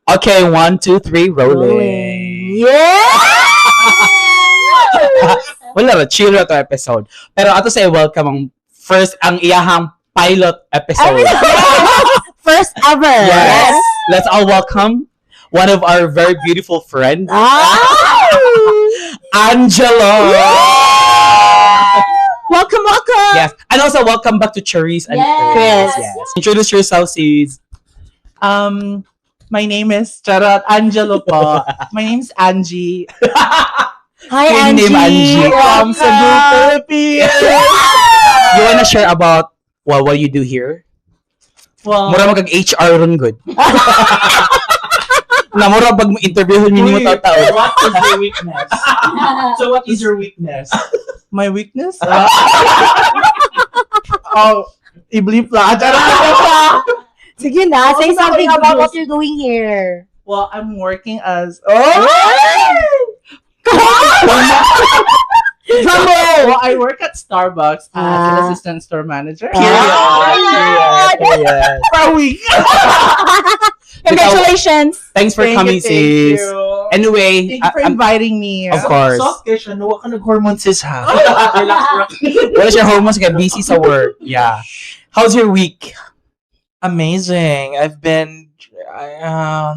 Okay, one, two, three, rolling. Yeah! Wala ra, chill ra to episode. Pero ato sa welcome ang first, ang iyahang pilot episode. First ever. Yes. Let's all welcome one of our very beautiful friends, Ah! Angelo. Welcome, welcome. Yes. And also welcome back to Cherise and Yes. Chris. Yes. Introduce yourself, sis. My name is Charot Angelo po. My name's Angie. Hi, Queen Angie. name, Angie. From Cebu, Philippines. You wanna share about well, what you do here? Well, Mura mag HR ron good. Na mura pag interview ni mo Uy, tao. what is your weakness? So what is your weakness? My weakness? Oh, i-bleep lang. Charot! Sige na, say Ano ba something ako about what introduce? you're doing here. Well, I'm working as... Oh! Drum roll! Well, I work at Starbucks as an Ah. assistant store manager. Period. Ah. Period. Period. For a week. Congratulations. Thanks for Thank coming, you, thank sis. you. Anyway, Thank you for inviting me. Of course. Soft kay siya, no, ka nag-hormone sis ha. Relax, relax. Wala siya hormones kaya busy sa work. Yeah. How's your week? Amazing. I've been I, oh,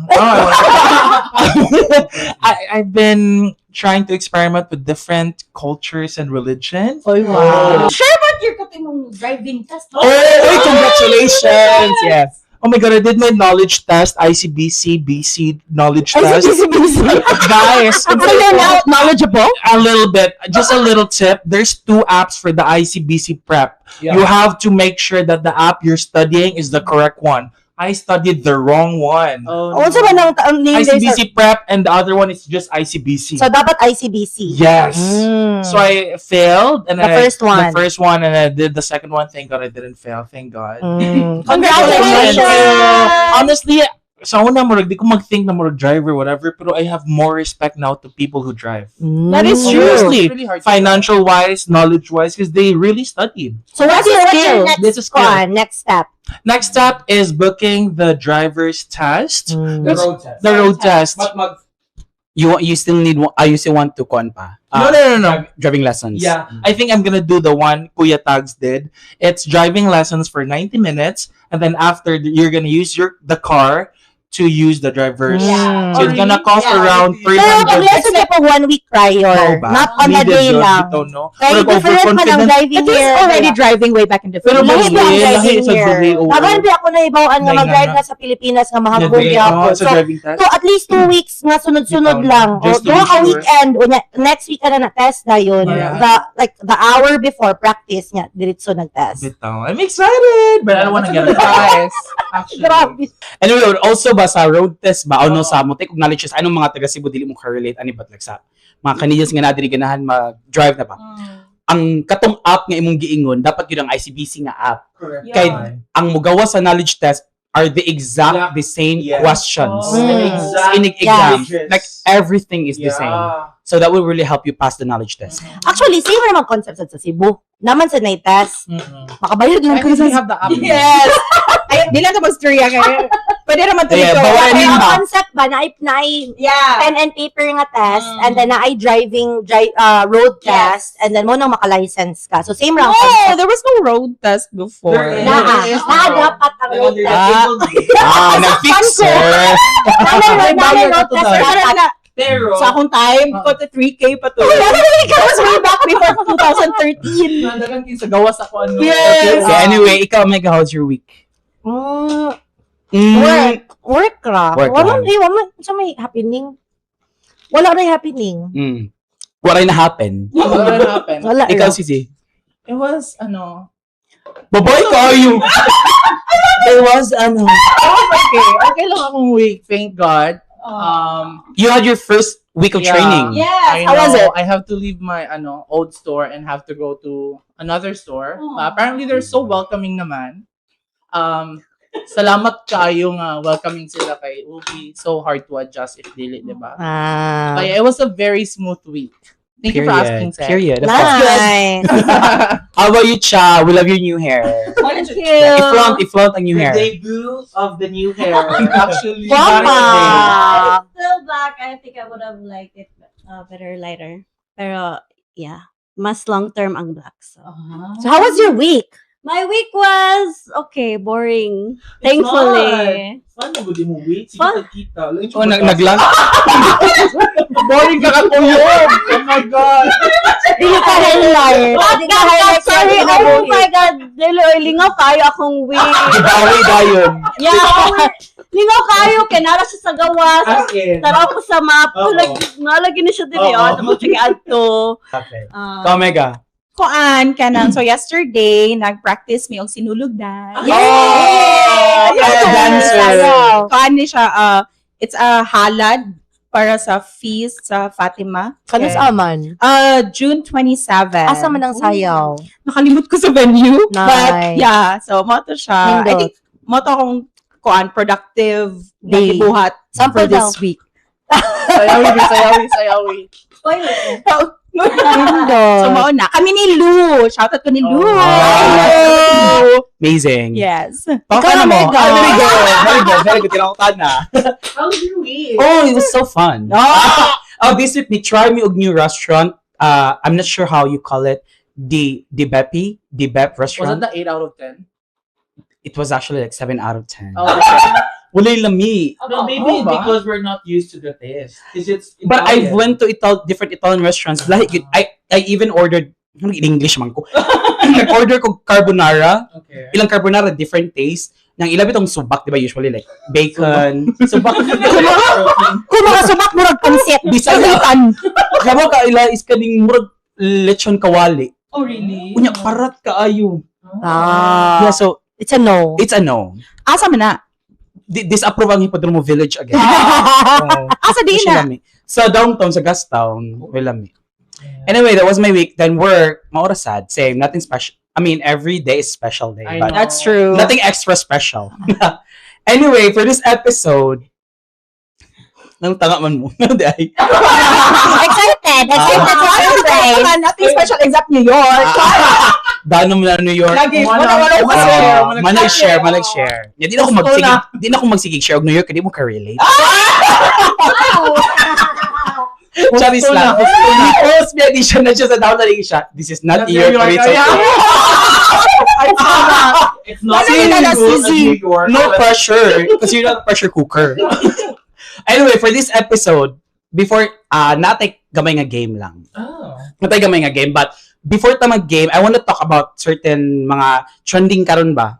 I've been trying to experiment with different cultures and religions. Oh, wow. Share about your kape mong driving test. Oh, wait, congratulations. Yes. Oh my God, I did my knowledge test, ICBC, BC knowledge test. ICBC. Guys, So you're now knowledgeable? A little bit. Just a little tip. There's two apps for the ICBC prep. You have to make sure that the app you're studying is the correct one. I studied the wrong one. Oh, Oh, unsa man ang name there's a- ICBC prep and the other one is just ICBC. So dapat ICBC. Yes. Mm. So I failed and The first one. The first one and I did the second one. Thank God I didn't fail. Thank God. Congratulations! Honestly, sa una murag di ko mag-think na murag driver whatever, pero I have more respect now to people who drive. That is true. Seriously, It's really hard to financial wise, knowledge wise, because they really studied. So what's your What's your skill? next, This is skill. Kuan, next step? Next step is booking the driver's test, The road test. The road test. You still need one, you still want to con pa? No. Driving lessons. Yeah, I think I'm gonna do the one Kuya Tags did. It's driving lessons for 90 minutes, and then after you're gonna use your the car to use the driver's. Yeah. So it's gonna cost around Pero pag 300. lesson niya po one week prior, No ba? not on a Needed day yun, lang. bitaw, no? Kaya Murag different man ang overconfident. driving But he's here. already driving way back in the Pero Lahi Philippines. ba ang lahi driving sa here? Dubai, oo. Daghan ba ako nahibaw-an nga Lahi mag-drive na. na sa Pilipinas nga mahagong Nag- gyapon. Oo, sa So, driving test. so at least 2 weeks nga sunod-sunod Bitaw, lang. O just to duha be ka sure. weekend o next week ka na na-test na yun. Yeah. The like the hour before practice nga diretso nag-test. Bitaw. I'm excited, but I don't wanna get a car. Guys, actually. Grabe. Anyway, also ba sa road test ba ano sa mo take og knowledge test anong mga taga Cebu dili mo ka-relate ani but like sa mga Canadians nga na diri ganahan mag-drive na ba? Ang katong app nga imong giingon dapat yun ang ICBC nga app. Correct. Kay ang mugawa sa knowledge test are the exact the same questions. Oh. Exact in exam. Yes. Like everything is the same. So that will really help you pass the knowledge test. Actually, same naman concept sad sa Cebu. Naman sa night test. Makabayad lang I ko think sa we have the app. Yes. Ay, di lang ka mag-storya kayo. Pwede naman to Yeah, dito. bawal Pero ang ba? concept ba na pen and paper nga test and then na driving drive road test and then mo nang maka-license ka. So same lang No, concept. there was no road test before. There is. Naa, Yes. naa dapat ang road test. Ah, nag-fixer. Naa road test Pero dapat. na, Pero, sa akong time, ko to 3K pa to. That was way back before 2013. Nadagan din sa gawas ako ano. Yes. Okay, anyway, ikaw Mega, how's your week? Work. Work ra. Work Wala lang. eh, wala sa may happening. Wala rin happening. What ay na-happen? What happened? Wala Ikaw, ra. Sisi. It was, ano, Baboy kayo! there was ano. it was okay. Okay lang akong week, thank God. You had your first week of Yeah. training. Yes, I how was know, it? I have to leave my ano old store and have to go to another store. Aw. Apparently, they're so welcoming naman. Salamat kaayo nga welcoming sila kay it will be so hard to adjust if dili, di ba? Ah. Kaya it was a very smooth week. Thank you for asking, Seth. Period. Of course. Nice. How about you, Cha? We love your new hair. Thank you. I-flaunt ang new The hair. debut of the new hair. Actually. Guapa. Still black. I think I would have liked it better lighter. Pero, yeah. Mas long term ang black. So. So how was your week? My week was, okay, boring. Thankfully. Fun mo gud mo week. Sige Fun. kita. Oh, naglang. Boring ka katuyog. Oh my God. Dili ka highlight. Di ka highlight. Sorry, oh my God. Lilo, lingaw kayo akong week. Gibawi dayon. Yeah. Lingaw kayo, kay nara siya sa gawas. As in. Taraw ko sa map. Oo. Nalagi na siya diri. Oo. Oh, tapos siya adto. Okay. Ah. Ikaw, Mega. Kuan kanang, so yesterday nag-practice mi og Sinulog dance. Oh! Yes! Dancer. Sayaw. Kuan ni siya, it's a halad para sa feast sa Fatima. Kanus aman? June 27. Asa man ang sayaw? Nakalimot ko sa venue. But Nice. yeah, so mo to siya. I Nindot. think mo to akong kuan productive na Day. gibuhat Sample for this daw. week. Sayawi, sayawi, sayawi. Spoiler. Nindot. So mao na. Kami ni Lou. Shoutout ko ni Lou. Oh. Hi, Lou. Amazing. Yes. Baka Ikaw na, mo. Mega. Ah, very good. Very good. Very good. Kinakautan na. How was your week? Oh, it was so fun. Oh, this week, ni try me og new restaurant. I'm not sure how you call it. The Beppy, the Bep Was it restaurant. the 8 out of 10? It was actually like 7 out of 10. Oh, okay. Walay lami. No, maybe Oh, ba? because we're not used to the taste. Because it's But I've Italian. went to different Italian restaurants. Like, I even ordered, ano, in English man ko. Nag-order ko carbonara. Okay. Ilang carbonara, different taste. Nang ilabi tong subak, di ba? Usually like bacon. Subak. Kung mga sumak murag pansit. Bisaya. Kamo ka ila is kaning murag lechon kawali. Oh, really? Unya parat kaayo. Ah. Yeah, so It's a no. it's a no. Asa man na? Disapprove ang Hippodromo Village again. Oh, Asa di siya na? lami. Sa downtown, sa Gastown, wala lami. Anyway, that was my week. Then work, maora sad. Same, nothing special. I mean, every day is special day. I But know. That's true. nothing extra special. Anyway, for this episode, nang tanga man mo. Di ay. Excited. Excited sa surprise. Nothing special except New York. Dano mo na New York. Lagi, Wala, wala, wala ko wala. share. Oh, manag share, manag share. Di na ako magsige, di na ako magsige share og New York, di mo ka-relate. Charis Gusto lang. na, gusto na. I-post me, di siya na siya sa down na rin siya. This is not Not New York, New York, but it's okay. I saw that. It's not Wala yun na as good as Suzy. New York. No pressure, because you're not a pressure cooker. Anyway, for this episode, before, natay gamay nga game lang. Oh. Natay gamay nga game, but before ta mag-game, I want to talk about certain mga trending karon ba.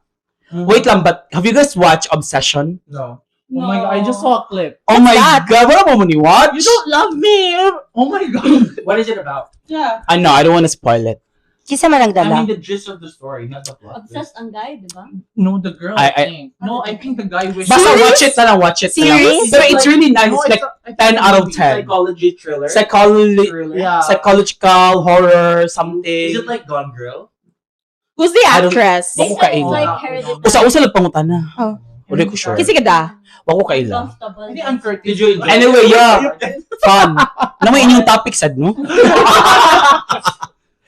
Wait lang, but have you guys watched Obsession? No. Oh my God, I just saw a clip. Oh my God, wala mo ni watch? You don't love me! Oh my God. What is it about? Yeah. I know, I don't want to spoil it. Kisa man ang I dala. mean the gist of the story, not the plot. Obsessed ang guy, di ba? No, the girl. I- I think. No, I think the guy wishes. Basta watch it na lang, watch it na lang. Series? Pero it's really nice. No, It's like I think 10 out of it's a 10. psychology thriller. psychology, Yeah. psychological horror, something. Is it like Gone Girl? Who's the I don't- actress? Wako They said it's kaila. like hereditary. Usa-usa lang pangutana. Oh. Wala ko sure. Kasi kada. Wako kaila. Comfortable. Hindi, I'm 30. Did you enjoy? Anyway, yeah. Fun. Naman inyong topic sad, no?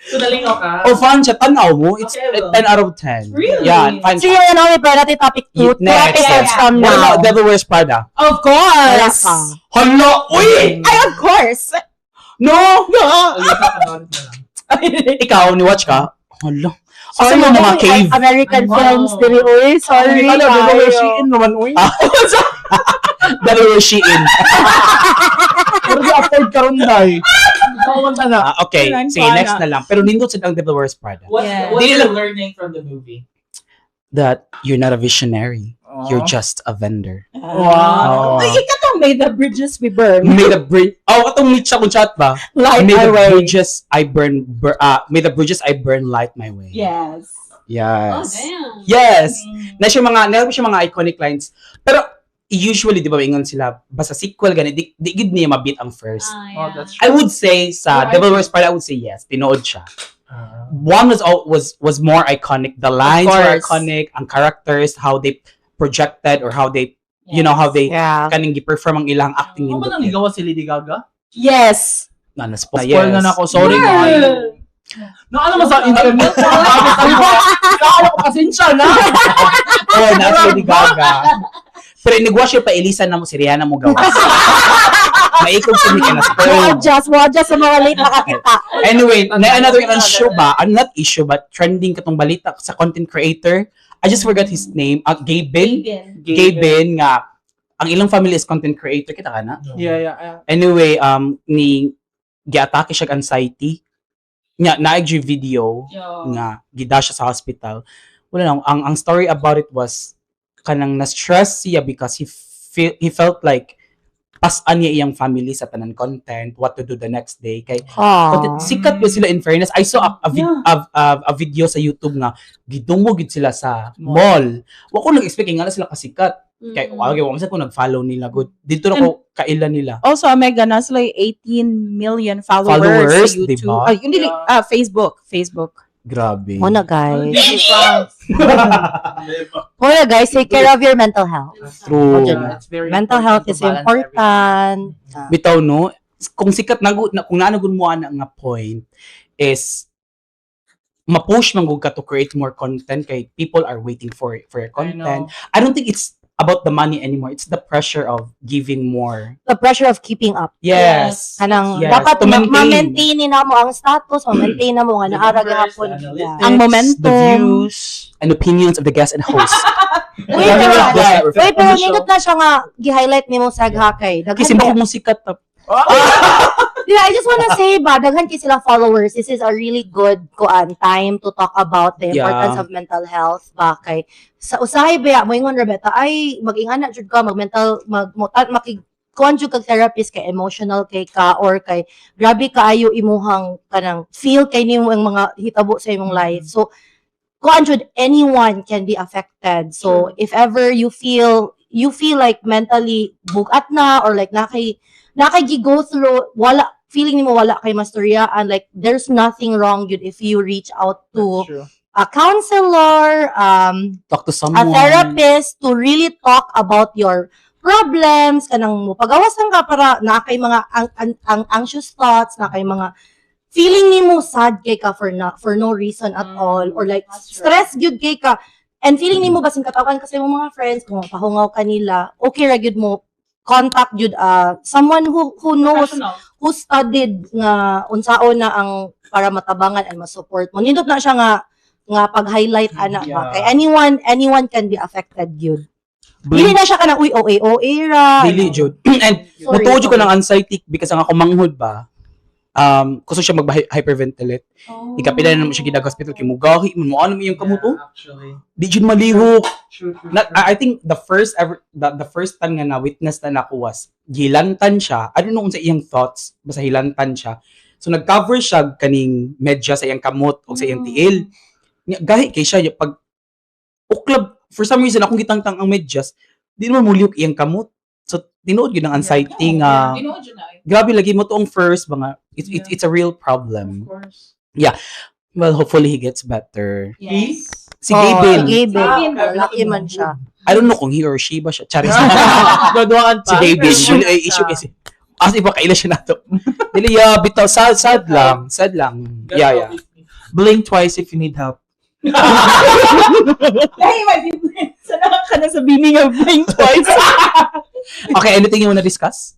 So, nalingaw ka? Oh, fun siya. Tanaw mo. It's Okay, I will. 10 out of 10. Really? Yeah, fun So siya. yun, ano, pero natin topic 2. Two Next. episodes from What now. about Devil Wears Prada? Of Wala course. pa. Hala! Uy! Ay, of course. No! No. Ikaw, ni-watch ka? Hala. Asa Sorry, mo mga ay, cave? American I know. films, dili, uy. Sorry. Ano, Devil Wears kayo. Shein naman, uy. Devil Wears Shein. Pero di afford karon day. Ikaw na. Ah, okay. Kailan Sige, pa next na. na lang. Pero nindot sad ang Devil Wears Prada. What's, what's Di your lang- learning from the movie? That you're not a visionary. You're just a vendor. Wow. Ay, ikaw may the bridges we burn. May the bridge. Oh, atong meet siya kung chat ba? Light May our the way. bridges I burn, may the bridges I burn light my way. Yes. Oh, Yes. damn. Yes. Na siya mga iconic lines. Pero usually, di ba, ingon sila, basta sequel gani, di gid niya mabit ang first. Ah, yeah. Oh, that's I would say sa No, I Devil Wears Prada, I would say yes, tinuod siya. Ah. One was all, was more iconic. The lines were course. iconic, ang characters, how they projected or how they, you know, how they kaning gi-perform ang ilang acting Ano ba nindot. nang ligawan si Lady Gaga? Yes. Na, na-spoil. Spoil na nako. Sorry, guys. No, ano mo sa internet? Kala ko pasensya na. Oh, na Lady Gaga. Pero inigwa siya pa Elisa na mo si Rihanna mo gawas. Maikog sa ka na spoil. Mo adjust sa mga late nakakita. Anyway, na another issue ba? Not issue but trending katong balita sa content creator. I just forgot his name. Gabin. Gabin nga ang ilang family is content creator kita ka na. Yeah. Anyway, ni giatake siya og anxiety. Nya naig yung video nga gida siya sa hospital. Wala lang, ang story about it was kanang na-stress siya because he felt like pas-an niya iyang family sa tanan content, what to do the next day kay Aww. Sikat ba sila, in fairness. I saw a video sa YouTube nga gidungog gid sila sa mall. Wa ko nag-expect nga na sila kasikat. Kay wa kay wa man sa ko nag-follow nila good. Dito na ko kaila nila. Also, Omega, na sila 18 million followers, Followers, sa YouTube. diba? Ay, hindi, Facebook. Facebook. Grabe. Mo na, guys. Mo na, guys, take care of your mental health. True. Yeah, it's very Mental health is to balance important. Bitaw no, kung sikat na na kung naanagod mo ana nga point is ma-push man gud ka to create more content kay people are waiting for your everything. I content. know. I don't think it's about the money anymore. It's the pressure of giving more. The pressure of keeping up. Yes. Kanang Yes, dapat to maintain. ma-maintain na mo ang status, ma-maintain na mo nga The naara numbers, gihapon. the analytics, Ang momentum. the views. And opinions of the guests and hosts. Wait, pero, Yes. wait, pero nindot na siya nga gi-highlight nimo sa kay. Daghan Kasi bako mo sikat ta. Yeah, I just wanna say ba, daghan kay sila followers. This is a really good kuan time to talk about the importance of mental health ba kay sa usahay ba mo ingon Rebecca ay mag-ingana jud ka mag mental mag mo, makig kuan jud kag therapist kay emotional kay ka or kay grabe kaayo imuhang kanang feel kay nimo ang mga hitabo sa imong life. So kuan jud, anyone can be affected. So if ever you feel like mentally bugat na or like nakay go through, wala feeling nimo, wala kay mastorya, and like there's nothing wrong jud if you reach out to That's true. a counselor, Talk to a someone. therapist to really talk about your problems, kanang mo pagawasan ka para na kay mga ang anxious thoughts, na kay mga feeling nimo sad kay ka for no reason at all or like That's true. stress gyud kay ka and feeling nimo basin katawan kasi imong mga friends kung pahungaw kanila, okay ra gyud mo contact gyud someone who knows, Professional. who studied nga unsaon na ang para matabangan and ma-support mo. Nindot na siya nga pag-highlight ana ba kay anyone can be affected gyud. Dili Blink, na siya kanang uy OA OA ra. Dili jud. And Sorry, mutuo jud ko sorry. ng anxiety because ang ako manghod ba kuso siya mag-hyperventilate. Ikapila na naman siya gidag hospital kay mugahi man mo ano mo iyang kamuto. Yeah, actually. Di jud malihok. True, Na, true. I think the first time nga na witness na nako was gilantan siya. I don't know kung sa iyang thoughts, basta hilantan siya. So nag-cover siya kaning medya sa iyang kamot o sa iyang tiil. Nya, gahi kay siya pag uklab for some reason akong gitangtang ang medyas, di naman mulihok iyang kamot. So tinuod gyud ang anxiety nga Tinuod yun na eh. grabe lagi mo toong first mga it's a real Of problem. course. Well, hopefully he gets better. Yes. Si Oh, Gabin, si Gabin. Ah, Laki man siya. I don't know kung he or she ba siya. Charis. Gaduan Si pa. Gabin. Yun ay issue kasi. As iba kaila siya nato. Dili ya bitaw sad sad lang, sad lang. Yeah. Blink twice if you need help. Imagine, sana ka na sa bini nga blink twice. Okay, anything you wanna discuss?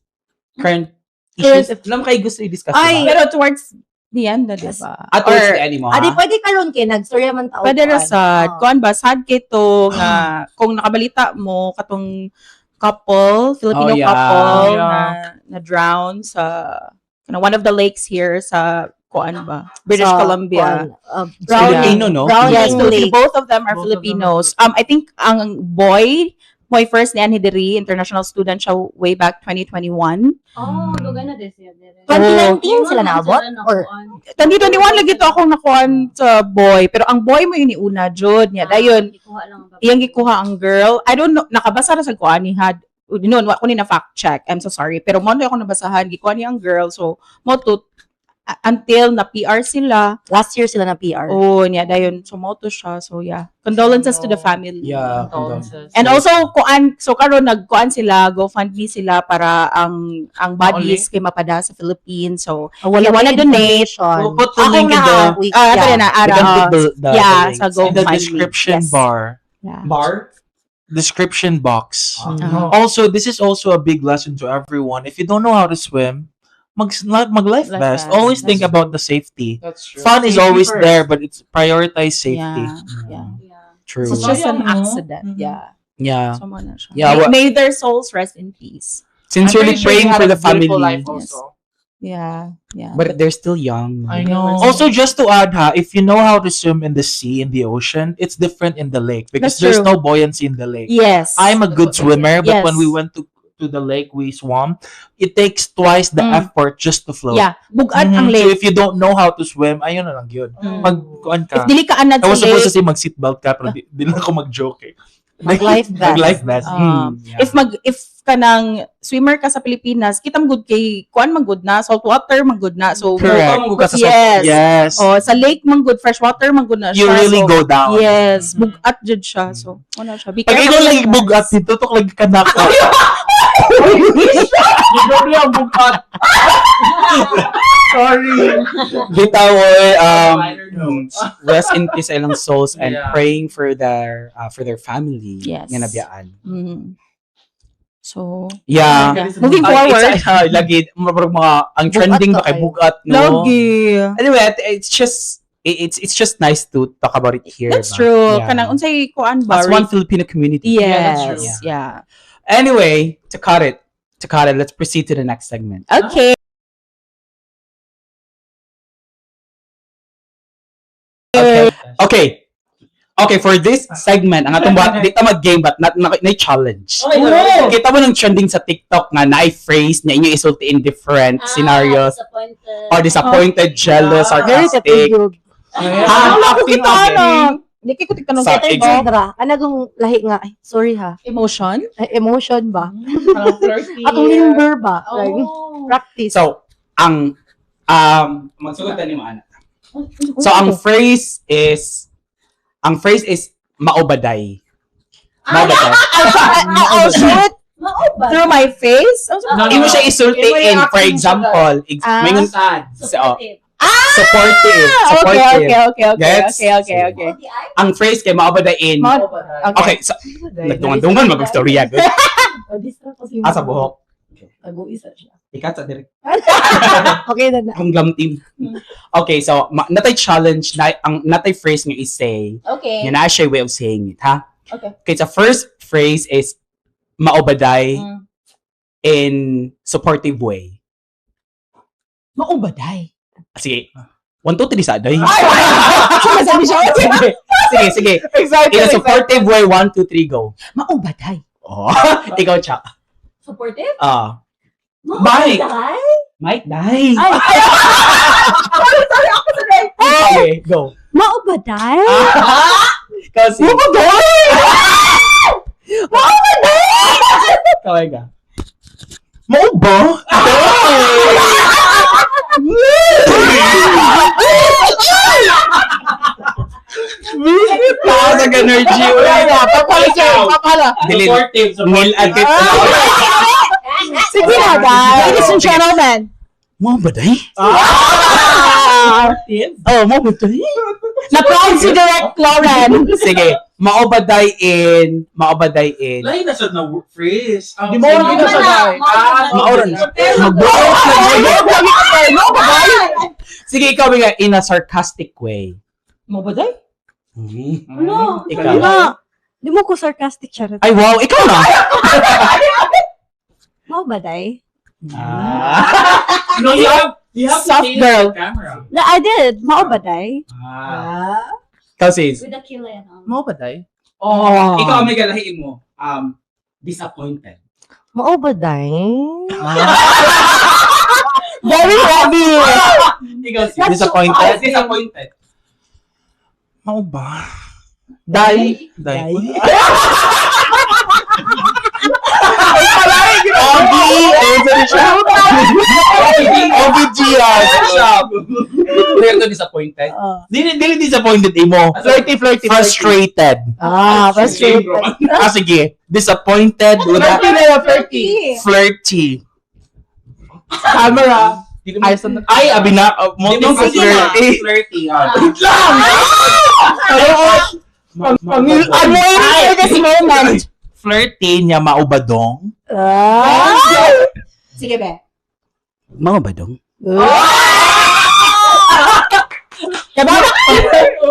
Current issues? Alam kayo gusto i-discuss, Ay, diba? Pero towards the end na, di ba? At towards Or- the end mo, ha? Adi pwede karon kay nagstorya man tao. Pwede ra kuan. sad. Ah. Kuan ba, sad kay to nga kung nakabalita mo katong couple, Filipino Oh, yeah. couple na na drown sa kana one of the lakes here sa kuan ba, British Sa, Columbia. kuan, Browning, Filipino, no? Browning Yes, Filipino. Lake. Both of them are Both of them are Filipinos. I think ang boy first ni Anne Hideri, international student siya way back 2021. Oh, lugar na din siya. 2019 sila naabot? Or 2021 lagi to akong nakuan sa boy, pero ang boy mo yun ni una jud niya. Dayon iyang gikuha ang girl. I don't know, nakabasa na sa kuan ni had noon wa ko ni na fact check. I'm so sorry. Pero mo na ako nabasahan, gikuha niya ang girl. So mo to Until na PR sila. Last year sila na PR. Oh, niya dayon sumoto siya. So yeah. Condolences to the family. Yeah. Condolences. And also kuan, so karon nagkuan sila, GoFundMe sila para ang bodies kay mapada sa Philippines. So Oh, wala you wanna pa donate, information. We'll put the Ako link in na, the wait, ah, ato yeah. na We ara. can put the Yeah, the sa links. in the GoFundMe. description Yes. bar. Yeah. Bar? Description box. Ah. Also, this is also a big lesson to everyone. If you don't know how to swim, mag life Life vest. vest. Always think That's about the safety. That's true. Fun is Safety always first. there, but it's prioritize safety. Yeah. Yeah. Yeah. True. So it's just an Sayang, no? accident. Mhm. Yeah. Yeah. So mo na siya. Yeah, May their souls rest in peace. Sincerely I'm pretty sure praying they had for a the family. beautiful life Yes. also. Yeah. Yeah. But they're still young. I know. Also, just to add, ha, if you know how to swim in the sea, in the ocean, it's different in the lake because That's there's true. no buoyancy in the lake. Yes. I'm a good swimmer, but when Yes. we went to the lake, we swam. It takes twice the effort just to float. Yeah. Bugat ang Mhm. So lake. if you don't know how to swim, ayun na lang yun. Mm. Mag, kuan If ka. dili ka anad I sa was supposed to lake, say mag seatbelt ka, pero di lang ako mag-joke eh. Mag-life vest. Mag-life vest. Yeah. if kanang swimmer ka sa Pilipinas, kitang good kay kuan man good na, salt water man good na. So Correct. Ikaw, sa Yes. Yes. Oh, sa lake man good, fresh water man good na You siya. really So, go down. yes, bugat jud siya. So, wala siya. Be Pag careful ikaw lagi guys. bugat, dito tok lagi ka na. Doble ang bugat. Sorry. Bitaw, oy, Lighter notes. rest in peace sa ilang souls and Yeah. praying for their family Yes. nga nabiyaan. So, Yeah. Moving forward. It's, lagi murag mga ang trending ba kay bugat, no? Lagi. Anyway, it's just nice to talk about it here. That's ba? true. Yeah. Kanang unsay kuan ba? As one Filipino community. Yes. Yeah, that's true. Yeah. Anyway, to cut it, let's proceed to the next segment. Okay. Okay. Okay. Okay, for this segment, ang atong buhat, di ta mag-game but not na challenge. Oh my God. Kita mo ng trending sa TikTok nga naay phrase na inyo isulti in different scenarios Disappointed. or disappointed, jealous, Very sarcastic. katulog. Ah, Wala ko acting kita again. ano. Di kay ko tigtanong Sa sa ex- Sandra, ano kung lahi nga? Ay, sorry ha. Emotion? Ay, emotion ba? Parang flirty. Atong limber ba? Like, Oh. practice. So, ang magsugot ni mo ana. So ang phrase is maobaday. Maobaday. I'll show it Mao ba? through my face. No, no, Imo no. siya isulti Imo in, i-act for mo siya. example, Ah. sad. So, Supportive. supportive. Ah, okay, Supportive. okay. Gets? Okay. Oh, di ay? Ang phrase kay maobaday in. Okay. Okay, so nagdungan-dungan mag-istorya gud. Oh, distract ko si Ah, sa buhok. Nag-uisa siya. Ikat sa direct. Okay na na. Akong glam team. Okay, so natay challenge na ang natay phrase nga i-say. Okay. Nga naa siya way of saying it, ha? Okay. Okay, so first phrase is maobaday in supportive way. Maubaday. Sige. 1, 2, 3 sa day. Sabi siya. Sige, sige, sige. Excited, In a supportive way, 1, 2, 3, go. Maubaday. Oh. Ikaw, Chuck. Supportive? Ah. Mao Mike. ba, day? Mike, die. Ay, Sorry, ako sa day. Okay, go. Mao ba, day? Ikaw, si. Maubaday! Maubaday! Ikaw, Ega. Mo ba? Taas ang energy. Papala siya. Papala. Dili. Supportive, Nil supportive. agit. Sige na, guys. Ladies and gentlemen. Mo ba day? Ah! Oh, mo ba day? Na-proud si Direk Lauren. Sige, maobaday in. Lain na sa na phrase. Di mo Mao na ba siya, na? day. Mao ba na? Maoran. Pero Sige, ikaw bigay in a sarcastic way. Maubaday? Ano? Ikaw. Ma, di mo ko sarcastic charot. Ay, wow, ikaw na. Mao ba, day? Ah. No, you have to Soft say it girl. to the camera. Na, I did. Mao ba, day? Ah. Ikaw, sis. With a kilay and all. Mao ba, day? Oh. Ikaw, may galahiin mo. Disappointed. Mao ba, day? Very heavy. Ikaw, sis. Disappointed? Disappointed. Mao ba? Dai. Dai. Obi! Ayun, sorry siya. OBG! Diaz. Shop. Pero disappointed. Dili dili disappointed imo. Flirty, flirty, Frustrated. Ah, frustrated. Ah, sige. Disappointed with Flirty na yan, flirty. Flirty. Camera. Ay, Ay, abi na. Di mo Multiple sige na. flirty. Flirty. Ah. Wait lang! I'm waiting for this moment. Flirty niya maubadong. Ah. Sige, be. Mao ba dong?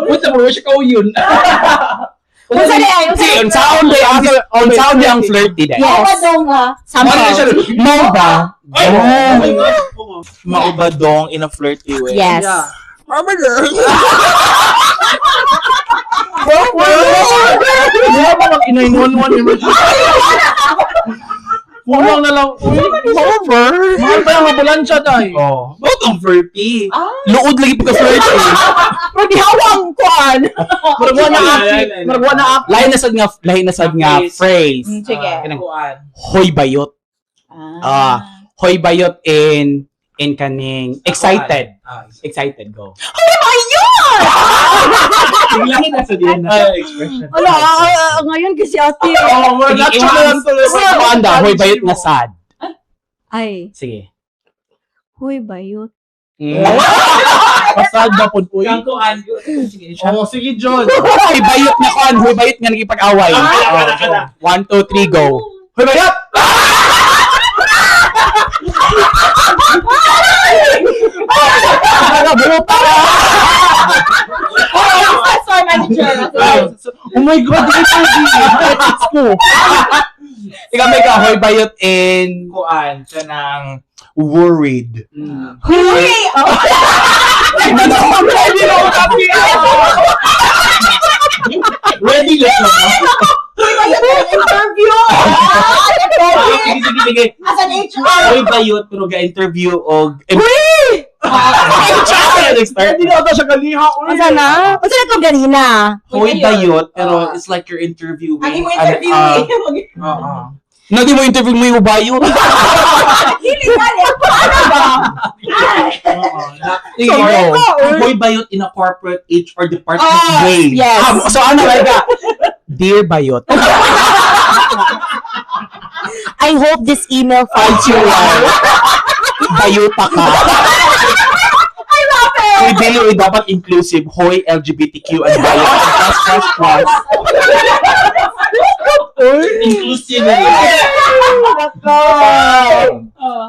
Wait, mo siya ka yun. Unsa di ay? Unsa Sige, unsaon di ang unsaon di ang flirty dai? Yes. nga. Sample. Mao ba? Ay, oh my God. Maubadong in a flirty way. Yes. Yeah. Mama girl. Wala ba mag 911 emergency? Kulang na lang. Uy, Over. mahal pa yung ambulansya tayo. Oh, both ang flirty. Ah. Luod lagi pagka flirty. Pero di hawang kuan. Maragwa na aki. Maragwa na aki. Lahi na sad nga lahi na sad nga phrase. Sige. Kanang hoy bayot. Ah, hoy bayot in kaning excited. Excited go. Lahi na sa diyan na expression. Wala, ngayon kasi ate. Oh, we're Sige, natural lang tuloy. Kuan da, hoy bayot nga sad. Ay, Sige. huy bayot. Pasad na po, uy. Kuan. Oh, sige, John. Hoy bayot nga kuan, hoy bayot nga nagipag-away. Ah, Oh, 1 2 3 go. Hoy, bayot! Sorry, manager. Oh my God, di ko pwede. ko. Ikaw may ka hoy bayot in Kuan kanang worried. Huy! Ready na siya. Huy, bayot na interview! Sige, sige, sige. As an HR! Hoy bayot pero ga-interview og Hindi na ata siya galiha. Uy. Unsa na? Unsa na itong ganina? Hoy bayot pero it's like you're interviewing. Ang imo interview an- eh. Oo. No, di mo interview mo yung bayot. Dili gani. Ano ba? Oo. Sige, go. Hoy bayot in a corporate HR department Ah, way. yes. Ah, so ano ba? Dear Bayot. I hope this email finds you well. Bayuta ka. Hoy dili oy dapat inclusive. Hoy LGBTQ and bayot plus plus plus. Inclusive.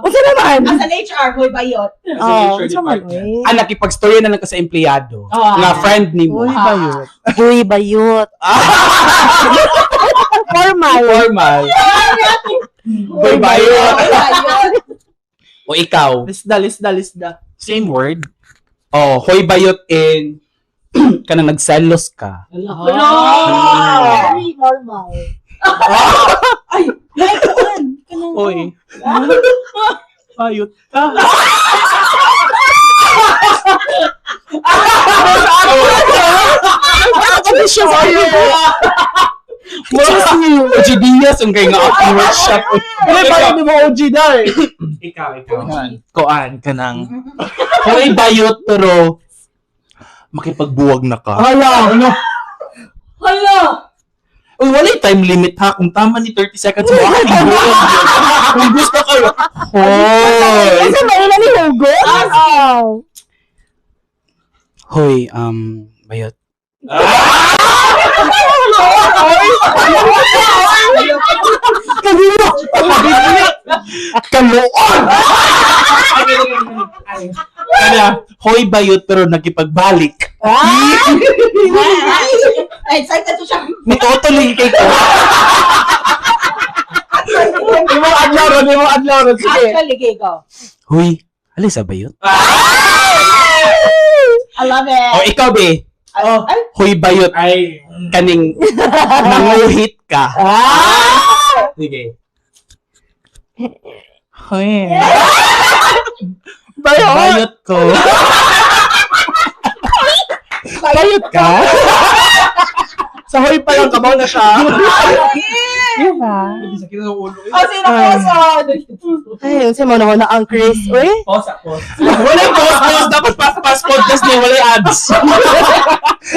Unsa naman? As an HR, huy bayot. Oh, unsa man? Uy. Ah, nakipagstorya na lang ka sa empleyado. Ah. Nga friend nimo. Hoy, bayot. Uy, bayot. Formal. Formal. Hoy bayot. Bayot. O ikaw. Lisda, lisda, lisda. Same word. Oh, hoy bayot in kanang nagselos ka. Hello! Very normal. Ay, kuan. Kanang Hoy. Bayot ka. Ano siya sa Diyos OG Diaz ang kay nga akong workshop. Uy, parang di mo OG dai. Ikaw, ikaw. Kuan ka ng Hoy bayot pero makipagbuwag na ka. Hala, ano? Hala! Uy, walay time limit ha. Kung tama ni 30 seconds mo, makipagbuwag yun. Kung gusto kayo, hoy! Unsa man ina ni Hugo? Oh. Hoy, bayot. Kanino? Kaluon! Kaya, hoy bayot pero nakipagbalik. Ay, excited to siya. Nitutuloy kay ko. Imo adlaw ron, imo adlaw ron. Sige. Actually, okay, go. Hoy, alis sa bayot? I love it. O ikaw be. Oh. Ay, Hoy bayot Ay, kaning nanguhit ka. Ah! Sige. Hoy. Bayot. bayot ko. Bayot ka? Sa hoy pa lang kabaw na siya. Diba? Sakit sa ulo. Oh, sino ko sa... Ay, unsa man ako na ang Chris, uy. Pause, pause. Wala post post dapat pass pass podcast ni wala ads.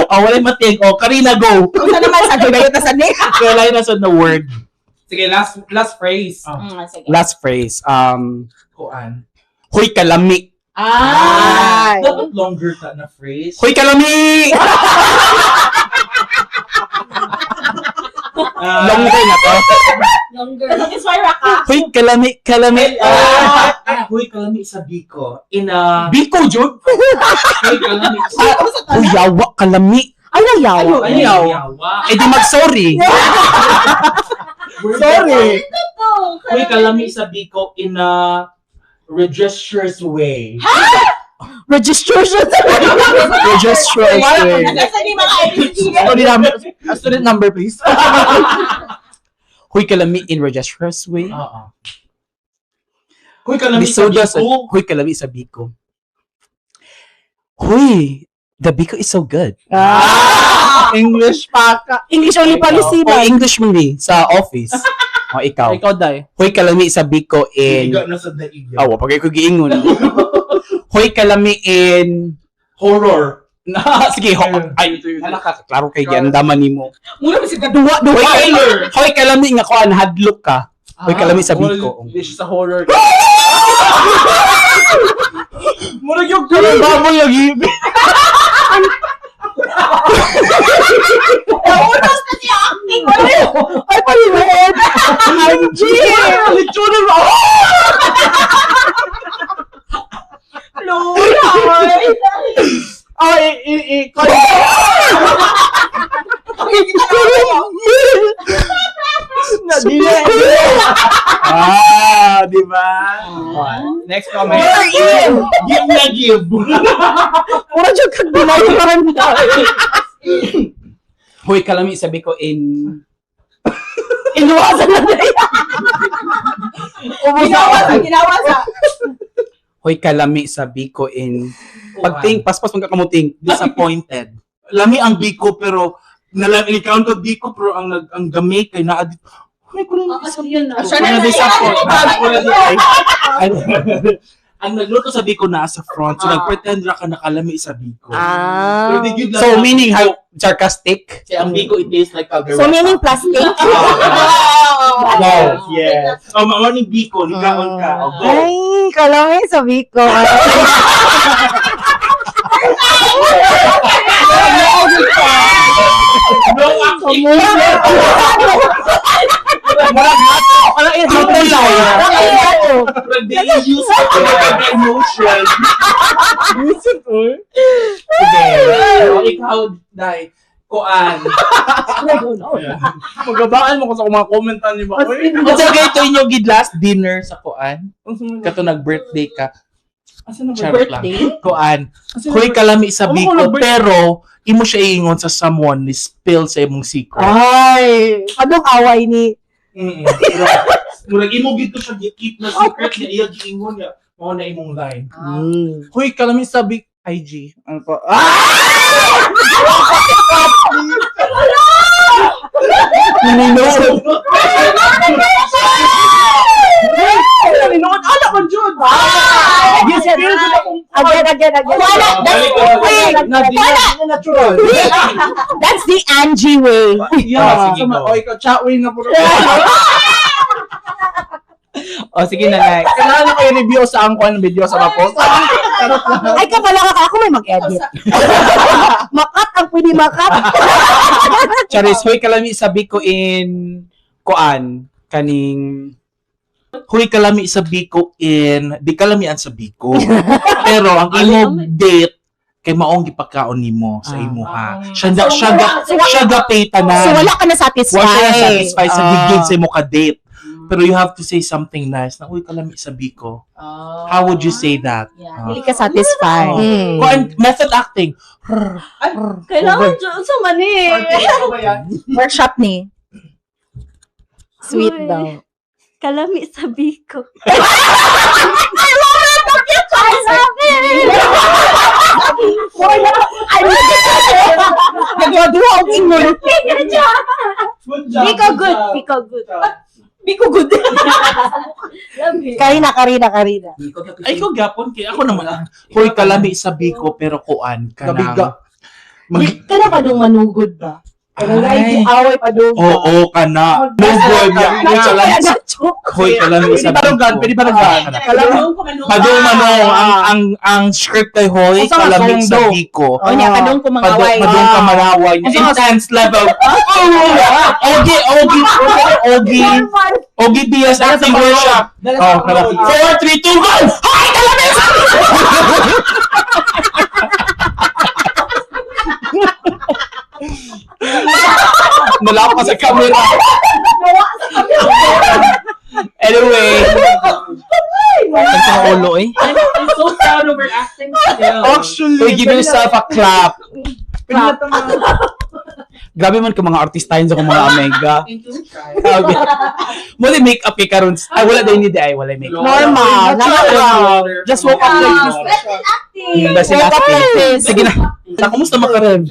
Oh, wala mating. Oh, Karina, go. Kung saan naman sa July, ta sa ni. Wala na sa na word. Sige, last last phrase. Sige. Last phrase. Kuan. Huy kalami. Ah! Ay. Dapat longer ta na phrase. Huy kalami. Ah, Longer na to. Longer. Satisfy ra ka. Huy kalami, kalami. Huy kalami sa Biko. In a Biko jud. Huy kalami sa Huy yawa kalami. Ay, nayawa. Ay, yawa. Eh di mag-sorry. Sorry. Ito. Huy kalami sa Biko in a registrous way. Registration. Registration. Nasa ni mga IBC. Student number, student number, please. Huy kalami in registrous way. Oo. Huy kalami sa Bisoda sa Biko. Huy kalami sa Biko. Huy, the Biko is so good. Ah. English pa ka. English only policy O ba? English movie sa office. O ikaw. Ikaw, Day. Huy kalami sa Biko in Iga na sa daig. Awa, pag ko giingon. Hoy kalami in Horror. Sige, ho, ay, hala ka, klaro kay giandaman nimo. Muna ba siya duwa Hoy, duwa. hoy kalami nga kuan hadlok ka. Hoy kalami sa Biko. Hindi siya sa horror. Murag yung bubble lagi. Naunos na siya acting. Ay, palimuot. Angie. Lechon mo. Lord. Oh, i, i, Ah, di ba? Next comment. Give na give. Mura jud kag binayaran. Hoy kalami sa Biko in Inuwasan na na. Ginawa sa, ginawa sa. Hoy kalami sa Biko in pagting paspas man ka kamuting. Disappointed. Lami ang biko pero nalang i-count og biko pero ang nag ang gamay kay naa dito. Huy ko lang Oo, yun na. Siya na Wala na. disappoint. Wala Ang nagluto sa biko naa sa front. So nagpretend ra ka nakalami sa biko. Ah. Pero di gyud lang So na- meaning how sarcastic? Kaya ang biko it tastes like caldereta. So meaning plastic. Yes, yes. Oh, mao ni biko, ni kaon ka. Oh, go. Ay, kalami sa Biko. No acting. Wala ito lang. Pero they use the emotion. Sige. Oh, ikaw, Day. Kuan. Magabaan mo ko sa mga comment ni ba? Uy. Unsa kay ito inyong gid last dinner sa kuan? Kato nag-birthday ka. Asa na ba? Charot lang. Kuan. Hoy kalami sa Ano ko biko nag-birthday? pero imo siya iingon sa someone ni spill sa imong secret. Ay, anong away ni? Pero murag imo gid to siya gi-keep na secret niya iya giingon niya. Mao na imong line. Huy, kalami sa big IG. Ano ko? Ah! Nino. Nanonood. Ala man, Jud! Yes, Again, again, again. Wala, that's, wait, Na natural. that's the Angie way. Yeah. Ah, sige, So, go. oh, ikaw, chat way na po. O sige na like. Kailangan na kayo review sa ang kuan video sa mga post. Ay, kabala ka, ako may mag-edit. Makat ang pwede makat. Charis, hoy kalami sa Biko in kuan kaning Hoy kalami sa biko in di kalamian sa biko. Pero ang imong date kay maong gipakaon nimo sa imo ha. Siya na siya ga siya ga pay tanan. So wala ka na satisfied. Wa siya satisfied sa Ah. gigig sa imo ka date. Pero you have to say something nice na uy kalami sa biko. How would you say that? Yeah, Ah. hindi ka satisfied. Kuan method acting. Kailangan dyan sa mani. Workshop ni. Sweet Uy. daw. Kalami sa biko. I love it! Nagawa-duwa og ingon. Biko good. Biko good. Karina, Karina, Karina. Ay, ikaw gapon kay ako naman. Hoy, kalami sa biko pero kuan ka Kabiga. Di ka na pa dong manugod ba? Pero Ay. ay, away pa dong. Oo, ka na. Lugod niya. Nacho Kalami kaya nacho. Hoy, kalami sa Pwede ba lugan? Pwede ba lugan? Padung manong ang script kay Hoy, Unsa nga kalami song sa do? biko. O niya, kadong ko mga Padung away. padung ka manaway niya. Intense level. Ogi, ogi, ogi. Ogi Diaz acting workshop. Oh, kana. 4 3 2 go! Hoy, kalami sa Nalapa sa camera. Anyway. Ang sa ulo eh. I'm so proud of her acting skills. Actually, Uy, give yourself a clap. Grabe man ka mga artistahin sa akong mga amega. Thank you. Grabe. Muli make-up kay karon. Ay, wala din hindi ay wala make-up. Normal. Natural. Just woke up like this. Best in acting! Best in Woke up acting. like this. Sige na. Sa kumusta makarev?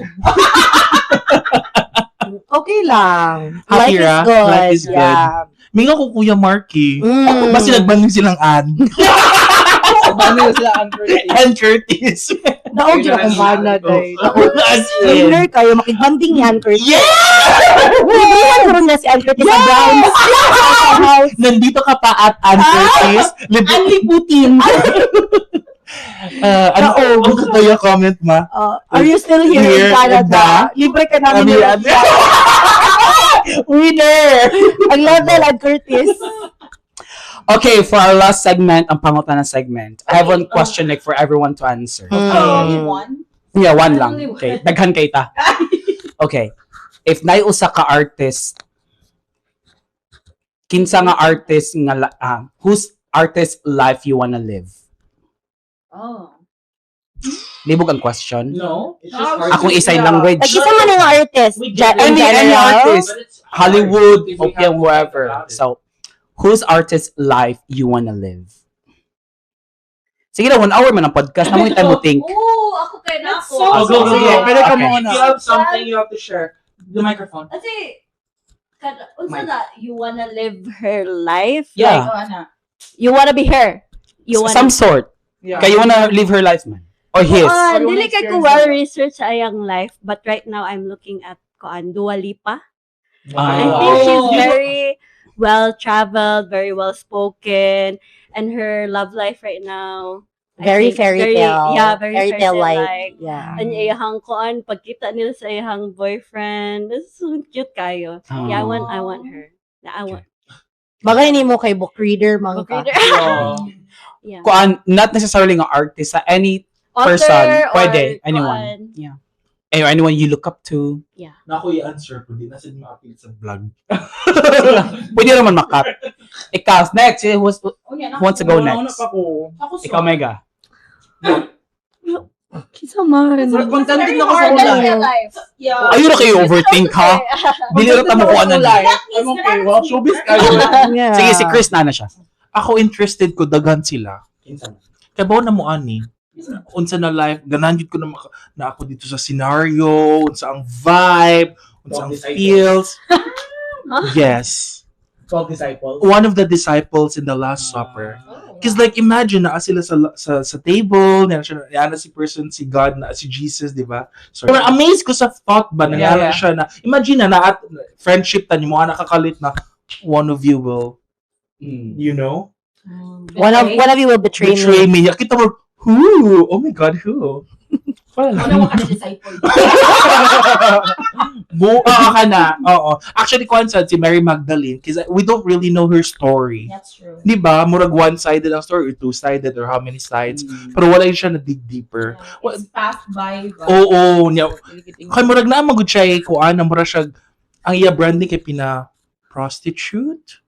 Okay lang. Happy Life is ra? good. Life is good. Yeah. Mingo ko Kuya Marky. Basta nagbanding silang Ann. Paano sila ang Curtis? Ann Curtis. Daog yun akong bana, day. As in. Winner kayo, makigbanding yan, Curtis. Yeah! Librihan ko rin na si Ann Curtis sa Browns. House. Nandito ka pa at Ann Curtis. Libre. Anli Putin. Ano ang kaya comment ma? Are you still here, Here in Canada? Libre ka namin. Kami ni yan. Winner! Ang level, Ann Curtis. Okay, for our last segment, ang pangutana segment. I have one question like for everyone to answer. Only one. Yeah, one lang. Only one. Okay, daghan kay ta. Okay. If nay usa ka artist, kinsa nga artist nga whose artist life you wanna live? Oh. Libog ang question. No. It's just hard Akong to- i-sign language. Like, isa man ang artist. We get In Any general. artist. But it's hard Hollywood, if we OPM, have to think whoever. about it. So, whose artist life you wanna live? Sige na, 1 hour man ang podcast. Namo time mo think. Oo, ako kay na ako. So Oh, go, go, go. Pwede ka Okay. muna. If you have something you have to share, the microphone. Kasi, unsa na, you wanna live her life? Yeah. Oh, ana. You wanna be her. You wanna Some sort. Yeah. Kaya you wanna live her life man. Or his. Ah, Or you dili wanna kay ko experience well research ayang life, but right now I'm looking at kuan Dua Lipa. I think she's Oh. very well traveled, very well spoken, and her love life right now, I Very think, fairy tale. Yeah, very Fairy fairy tale tale-like. like. Yeah. Ang iyahang kuan pagkita nila sa iyahang boyfriend, it's so cute kayo. Yeah, I want her. Yeah, I want Bagay ni mo kay book reader, man book ka. reader. Yeah. Yeah. Kuan, not necessarily nga artist, sa any Author person, or pwede, anyone. kuan. Yeah. Eh, or anyone you look up to. Na ako i-answer ko, di na sila ma-appeal sa vlog. Pwede naman makat. Ikaw, next. Eh, Oh, yeah, who wants to go Wala, next? wala pa ko. Ako, Ikaw, Mega. Kinsa man. Contented na ko sa Very una. hard. Yeah. Ayun na kayo overthink, ha? Dili ra ta mo kuha na niya. I'm okay. Wow, showbiz kayo. Yeah. Sige, si Chris na na siya. Ako interested ko, daghan sila. Kaya ba na mo ani? Unsa na life, ganahan jud ko na, na ako dito sa scenario, unsa ang vibe, unsa ang 12 disciples. feels. Yes. 12 disciples. One of the disciples in the Last Supper. Cause like imagine naa sila sa table, na siya na si person si God na si Jesus, di ba? So pero amazed ko sa thought ba na yeah, siya na imagine na at friendship ta nimo nakakalit na one of you will, you know, One of you will betray, betray me. me. Kita mo, who? Oh my God, who? Wala lang. Ano mo ka disciple? Oo ka na. Oo. Actually, kuan sad si Mary Magdalene kasi we don't really know her story. That's true. Di ba? Murag one-sided ang story or two-sided or how many sides. Pero wala yun siya na dig deeper. It's passed by. Ba? Oo, niya. Kay murag na magud siya eh, kuan na mura siya ang iya branding kay pina prostitute.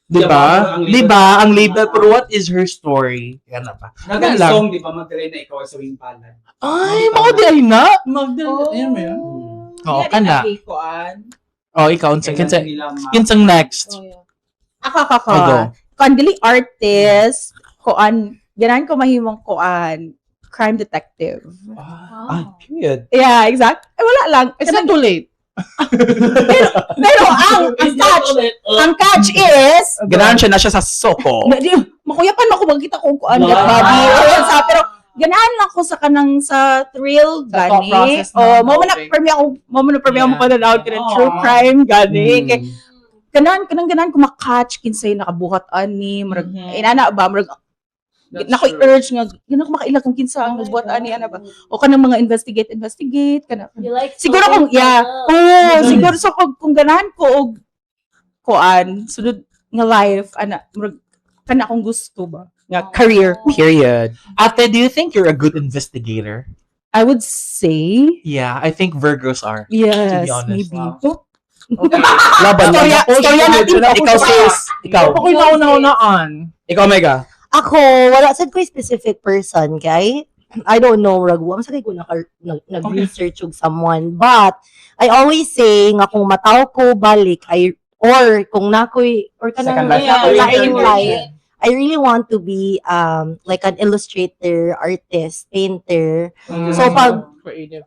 Di ba? Ang label. Di ba? Ang label. Pero what is her story? Yan na ba? Nagang Wala lang. song, di ba? Magdalena, ikaw ay sa wing palad. Ay, mao di ay na. Magdalena. Ayun ba yun? Oo, ka na. Oh, ikaw unsa kinsa kinsang next? Oh, yeah. Ako. Oh, go. Kuan dili artist, kuan ganahan ko mahimong kuan crime detective. Ah, period. Yeah, exact. Eh, wala lang. It's not too late. Pero ang catch is, Ganahan siya na siya sa soko. Na, di, makuyapan ako magkita ko kung ano Bobby. Ayun, sa, pero ganahan lang ko sa kanang sa thrill Sa thought gani. process ng Oh, mo man na whole thing. permi ako, mo man na permi ako mapananaw kanang true crime gani. Kay kanan kanang ganahan ko makatch kinsay nakabuhat ani, murag inana ba, murag That's nakoy true. urge nga ganahan ko makaila kung kinsa ang Oh my nagbuhat ani God. ana ba. O kanang mga investigate investigate kana. You like Siguro kung solving yeah, puzzles. oo, siguro so kung ganahan ko og kuan sunod nga life ana murag kana akong gusto ba nga career. Period. Ate, do you think you're a good investigator? I would say Yeah, I think Virgos are. yes, To be honest. maybe. Wow. Oh, Okay. Laban Storya, lang. storya natin. Ikaw, sis. Ikaw. Ako ko'y nauna-unaan. Ikaw, Omega. Ako, wala sad ko specific person kay I don't know, rag wa sa kay ko naka, nag-research og someone, but I always say nga kung mataw ko balik I or kung nakoy or kanang Second life. nakoy Yeah. laing life, I really want to be like an illustrator, artist, painter. So, Creative.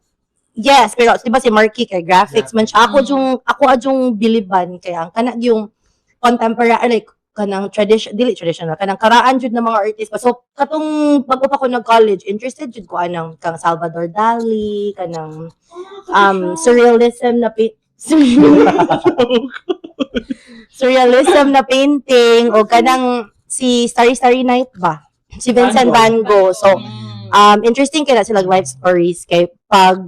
Yes, pero di ba si Marky kay graphics man siya. Ako adjong biliban kay ang kana yung contemporary, like kanang tradition, dili traditional, kanang karaan jud ng mga artist pa. So katong bago pa ko nag-college, interested jud ko anang kang Salvador Dali, kanang surrealism na surrealism na painting o kanang si Starry Starry Night ba? Si Vincent Van Gogh. So interesting kay na silang life stories kay pag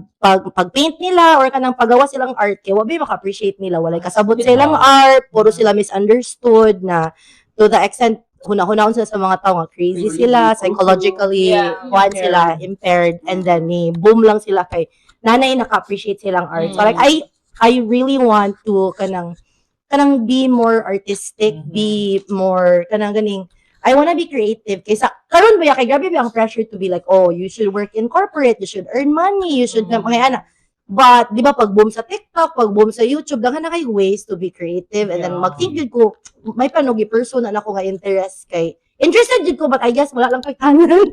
paint nila or kanang pagawa silang art kay wa ba maka-appreciate nila, walay kasabot sa ilang art, puro sila misunderstood na to the extent huna-hunaon sila sa mga tao nga crazy sila psychologically, kuan sila, impaired, and then ni boom lang sila kay nanay naka-appreciate silang art. So like I really want to kanang be more artistic, be more kanang ganing I wanna be creative kaysa karon ba ya kay grabe ba ang pressure to be like, "Oh, you should work in corporate, you should earn money, you should mga ana." But di ba pag boom sa TikTok, pag boom sa YouTube, daghan na kay ways to be creative and then mag-think jud ko may panugi person na ako nga interest kay interested jud ko, but I guess wala lang kay talent,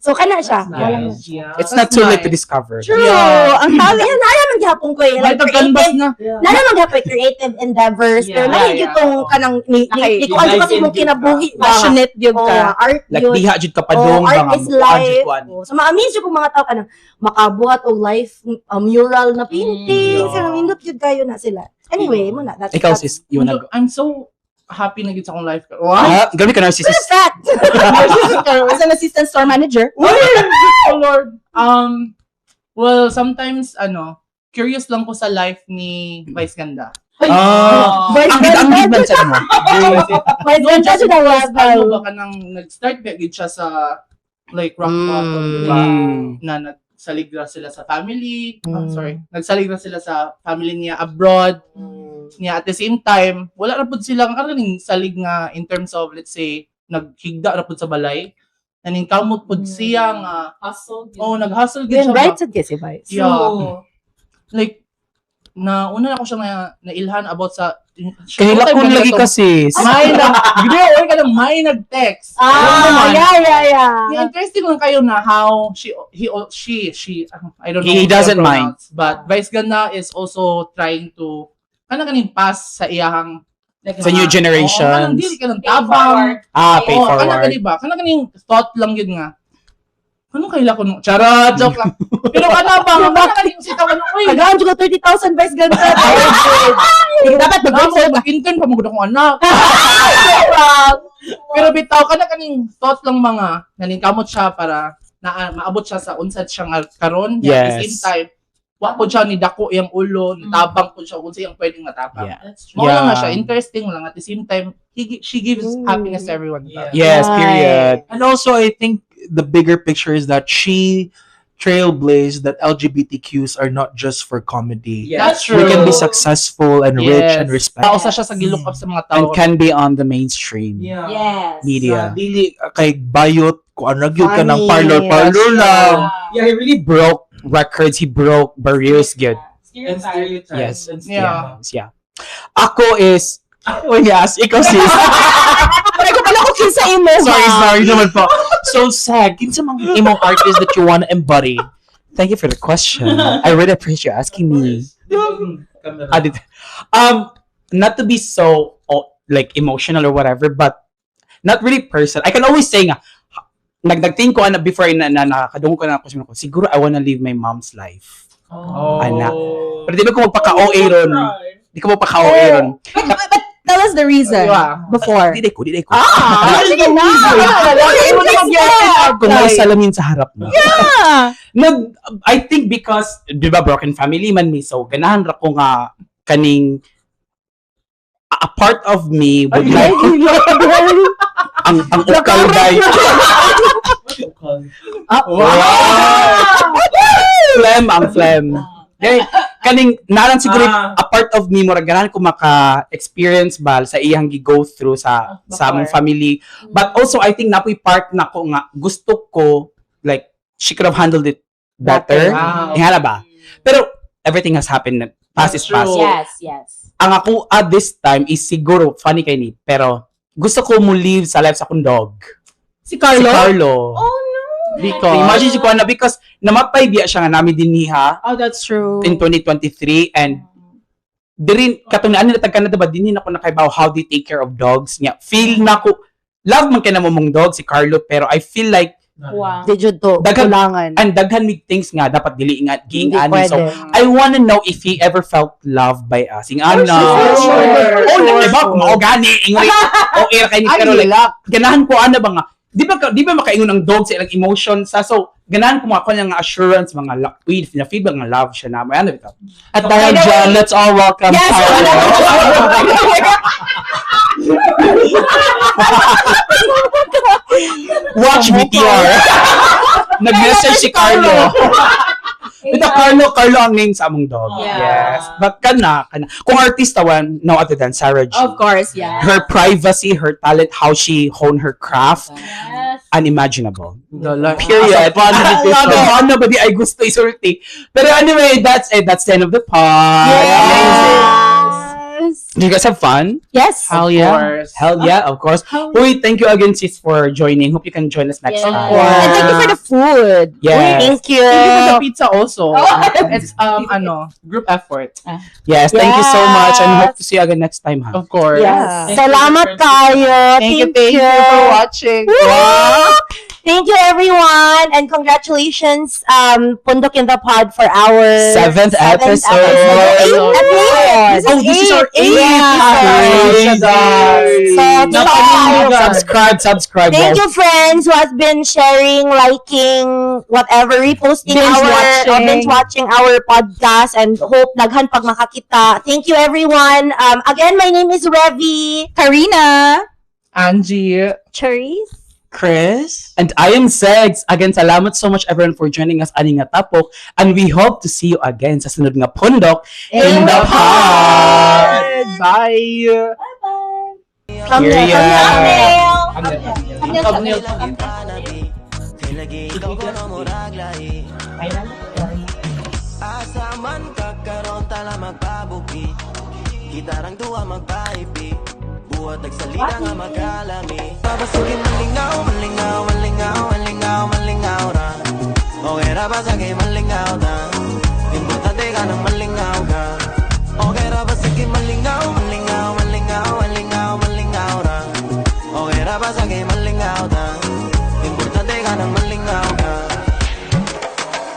so kana siya. That's Wala nice. na siya. Yeah. It's not That's too late to nice. discover. True. Yeah. Ang talent. Kaya naa man gihapon ko eh. Like, May canvas creative, na. naa man gihapon creative endeavors. Pero Yeah, yeah, tong kanang ni kuan kasi mong kinabuhi ba. Passionate yun Oh, ka. art Like, yun. diha jud ka Oh, padung art mga is mukuan jud life. kuan. Oh, so ma-amaze jud kung mga tao kanang makabuhat og life mural na painting. Sila nindot jud kayo na sila. Anyway, mo na. That's, Ikaw, that's, sis, you wanna go? I'm so happy na gid sa akong life. Wow. Ah, grabe ka narcissist. Fact. As an assistant store manager. Oh Lord. Well, sometimes ano, curious lang ko sa life ni Vice Ganda. Ah, Vice ang ang Ganda. man sa mo. Vice Ganda Just siya na because, ano level. ba kanang nag-start ba gid siya sa like rock bottom, di ba? Na nagsalig ra sila sa family. Ah, sorry. Nagsalig ra sila sa family niya abroad. Niya at the same time, wala ra pud silang kaning salig nga in terms of, let's say, naghigda ra pud sa balay. Naning kamot pud siya nga Hustle. oh, nag-hustle gid Yun, siya ba? right sa si Vice. Yeah. Like, na una na ako siya nga nailhan about sa Kay lakon lagi ka, sis. May nag Hindi, or ka lang may nag-text. Alam mo Ah, man, yeah. Yeah, interesting lang kayo na how she he she, I don't know He her doesn't mind. pronouns, but Vice Ganda is also trying to kana kaning pass sa iyahang Sa new generations. Oo, kanang dili ka ng tabang. Ah, pay Oo, kana forward. kani ba? Kana kaning thought lang yun nga. Anong kaila ko nung Charot, joke lang. Pero kana ba? Kana kaning sitaw ano, uy. Tagaan juga 30,000 Vice Ganda. Dapat mag-go Namo, intern pa magud akong anak. Pero bitaw kana kaning thought lang mga naningkamot siya para na maabot siya sa unsad siya nga karon. At the same time, wa po siya ni dako iyang ulo, nitabang po siya kung sa iyang pwedeng matabang. Yeah. Mao lang na Yeah. siya, interesting lang at the same time, she gives happiness to everyone. Yes, period. And also, I think the bigger picture is that she trailblazed that LGBTQs are not just for comedy. That's We true. can be successful and rich and respected. Tao sa siya sa gilook up sa mga tao. And can be on the mainstream Yes. media. Na dili kay bayot kung ano gyud ka ng Funny. parlor parlor lang. Yeah, he really broke records. He broke barriers. Good. And stereotypes. Yes. Yeah. Yes, yeah. Ako is, oh yes, ikaw, sis. Pero ko pala ko kinsa imo ba? Sorry, sorry naman po. So sad, kinsa mang imong artist that you wanna embody? Thank you for the question. I really appreciate you asking me. Camera. Ah, dito. Not to be so, oh, like emotional or whatever, but not really personal. I can always say nga, nagdagting ko ana before na nakakadungog ko na ako ko, siguro I wanna live my mom's life. Oh. Ana. Pero di ba ko magpaka-OA ron? Di ko magpaka-OA ron. But tell us the reason before. Di ko. Ah, sige na. Kung may salamin sa harap mo. Yeah. Nag, I think because, di ba, broken family man mi, so ganahan ra ko nga kaning a part of me would like ang ukal bay. Ah, Wow! Phlegm, ang phlegm. Okay, kaning naran siguro a part of me murag ganahan ko maka-experience ba sa iyang gi-go through sa among family. But also I think napoy part na ko nga gusto ko, like, she could have handled it better. Ingana ba? Pero everything has happened. Past is past. True. Yes. Ang ako at this time is siguro funny kay ni, pero gusto ko mo live sa life sa akong dog. Si Carlo? Si Carlo. Oh no. Because, Imagine si Kuana because namatay biya siya nga nami dinhiha Oh, that's true. in 2023 and dirin katong ano natag Canada ba dinhi na ko nakaibaw how they take care of dogs niya. Feel na ko love man kay na mo mong dog si Carlo, pero I feel like Di jud to kulangan. And daghan mig things nga dapat dili ingat ging Hindi ani, so pwede. I wanna know if he ever felt loved by us. Ing ana. Sure. Oh, di ba? Kung mao gani ingoy o air kay ni, Ay, pero like hilak. Ganahan ko ana ba nga di ba makaingon ang dog sa ilang emotion sa, so ganahan ko mga nga assurance mga we na feel ba nga love siya na mo ano bitaw. At dahil dyan, let's all welcome Yes! Carlo. Watch VTR. Nag-message si Carlo. Ito, Carlo, Carlo ang name sa among dog. Yeah. Yes. But kana. Kung artista one, no other than Sarah G. Of course, yeah. Her privacy, her talent, how she honed her craft, unimaginable. Dala. Period. Asa Ano ba di ay gusto isulti. Pero anyway, that's it. That's the end of the pod. Amazing. Yes. Did you guys have fun? Yes. Hell Of yeah. course. Hell yeah, of course. Uy, thank you again, sis, for joining. Hope you can join us next Yes. time. And thank you for the food. Yes. Thank you. Thank you for the pizza also. It's ano, group effort. Yes, thank you so much and hope to see you again next time, ha? Of course. Yes. Thank you, Salamat friends. kayo. Thank you for watching. Woo! Thank you, everyone, and congratulations, Pundok in the Pod, for our Seventh episode. Eighth episode. Oh, this is our eighth Yeah. episode. So, thank you. Subscribe, subscribe. Thank you, friends, who has been sharing, liking, whatever, reposting Binge our, watching. or binge watching our podcast, and hope daghan pag makakita. Thank you, everyone. Again, my name is Revi. Karina. Angie. Cherise. Chris? And I am Segs. Again, salamat so much, everyone, for joining us ani nga tapok. And we hope to see you again sa sunod nga Pundok in the Pod. Bye. Bye-bye. Thumbnail. Period. Thumbnail. Thumbnail. Kay lagi ikaw ko na murag lahi. Asa man ka karon tala magpabuki. Gitarang duwa magpaipi. Buhat nagsalita nga magkalami. Babasugin malingaw, malingaw, malingaw, malingaw, malingaw ra. Okay ra ba sa kay malingaw ta? Importante ka nang malingaw ka. Okay ra ba sa kay malingaw, malingaw, malingaw, malingaw, malingaw ra. Okay ra ba sa kay malingaw ta? Importante ka nang malingaw ka.